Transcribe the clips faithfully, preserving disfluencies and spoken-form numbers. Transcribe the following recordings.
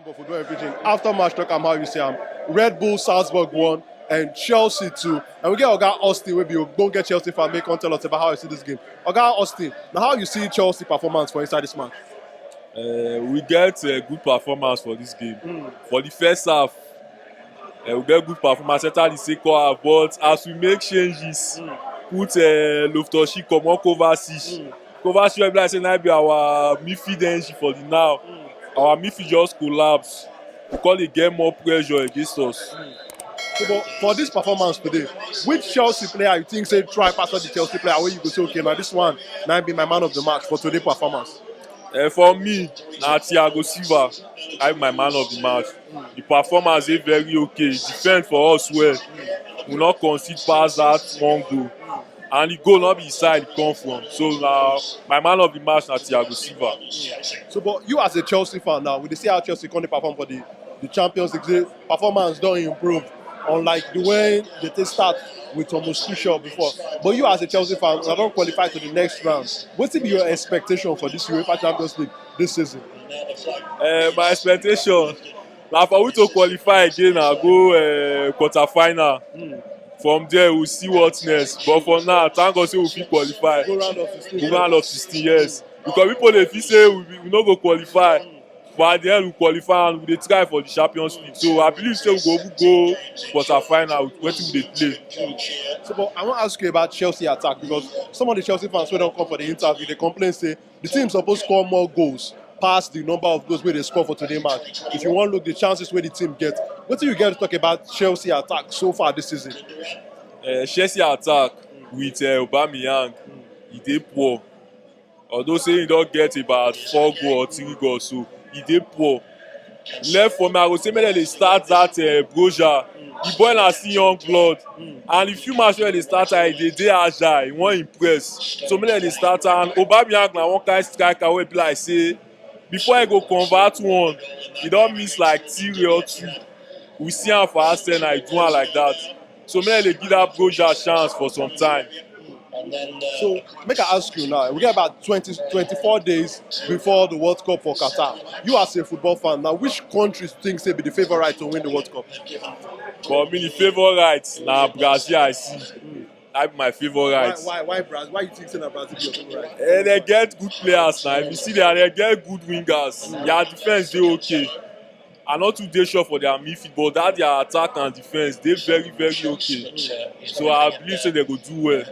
For football in Pidgin, after match talk am how you see am. Red Bull Salzburg one and Chelsea two. And we get Oga Austin wey be ogbonge Chelsea fan make come tell us about how you see this game. Oga Austin, na how you see Chelsea performance for inside this match? Uh, we get uh, good performance for this game. For the first half, uh, we get good performance, enter the second half. But as we make changes, put uh, Loftus Cheek comot Kovacic. Kovacic wey be like say na be our midfield engine for the now. Our midfield just collapse. We come dey get more pressure against us. So, but for this performance today, which Chelsea player you think say try pass all the Chelsea player wey you go say, okay, na this one na be my man of the match for today performance? Uh, for me, na Thiago Silva, I be my man of the match. The performance dey very okay. He defend for us well. We no concede pass that one goal. And the goal no be his side e come from. So na my man of the match na Thiago Silva. So, but you as a Chelsea fan now, we dey see how Chelsea come dey perform for the, the Champions League. The performance don improve, unlike the way they take start with Thomas Tuchel before. But you as a Chelsea fan, una don qualify to the next round. Wetin be your expectation for this UEFA Champions League this season? Uh, my expectation na for we to qualify again and go uh, quarter final. From there we see what next. But for now, thank God say we fit qualify. Go round of sixteen. Go round of sixteen, yes. Because people dey feel say we, we no go qualify. But at the end we qualify and we dey try for the Champions League. So I believe say we go even go quarter final with wetin we dey play. So, but I wan ask you about Chelsea attack, because some of the Chelsea fans wey don come for the interview dey complain say the team suppose score more goals pass the number of goals wey they score for today match. If you wan look the chances wey the team get, wetin you get to talk about Chelsea attack so far this season? Uh, Chelsea attack with uh, Aubameyang, e dey poor. Although say he don get about four goal or three goals, so e dey poor. Left for me, I go say make dem dey start that uh, Broja. The boy na still young blood, and the few match wey dem dey start am, e dey dey agile, e wan impress. So make dem dey start am. And Aubameyang na one kind striker wey be like say before he go convert one, he don miss like three or two. We see am for Arsenal, he do am like that. So make dem dey give that Broja chance for some time. So, make I ask you now, we get about twenty, twenty-four days before the World Cup for Qatar. You as a football fan now, which country you think say be the favorite to win the World Cup? For me, the favorite na Brazil I see. That be my Why, favorite. why, why Brazil? Why you think say na Brazil be your favorite? Eh, they get good players now. If you see, they, they get good wingers. Their defense dey okay. I no too dey sure for their midfield, but that their attack and defense dey very, very okay. So I believe say they go do well.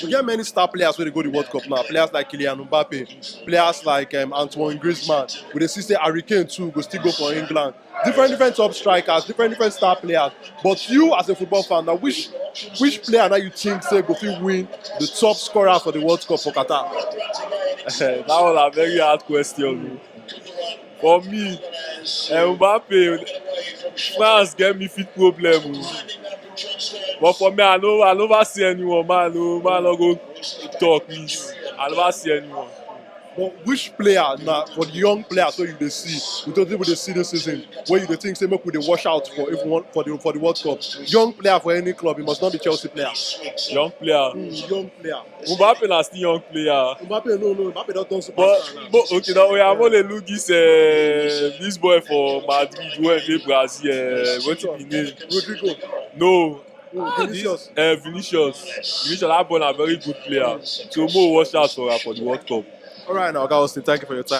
We get many star players wey dey go the World Cup now. Players like Kylian Mbappe, players like um, Antoine Griezmann. We dey see say Harry Kane too go still go for England. Different, different top strikers, different, different star players. But you as a football fan now, which which player now you think say go fit win the top scorer for the World Cup for Qatar? That one na very hard question. For me, eh, Mbappe, France get midfield problem. But for me, I no, I never see anyone, man. No, man, no go talk, please. I never see anyone. But which player now for the young players wey you dey see, we don't even dey see this season, wey you dey think say make we dey watch out for if we want for the for the World Cup? Young player for any club, it must not be Chelsea player. Young player. Mm, young player. Mbappe na still young player. Mbappe, no, no, Mbappe don turn But, superstar now. but okay, now we have only look this uh, this boy for Madrid wey dey Brazil. Uh, wetin be name? Rodrygo. No. Mm, Ah, Vinicius. This, uh, Vinicius. Vinicius, that boy na very good player. So mo watch out for am for the World Cup. All right, now, Oga Austin, thank you for your time.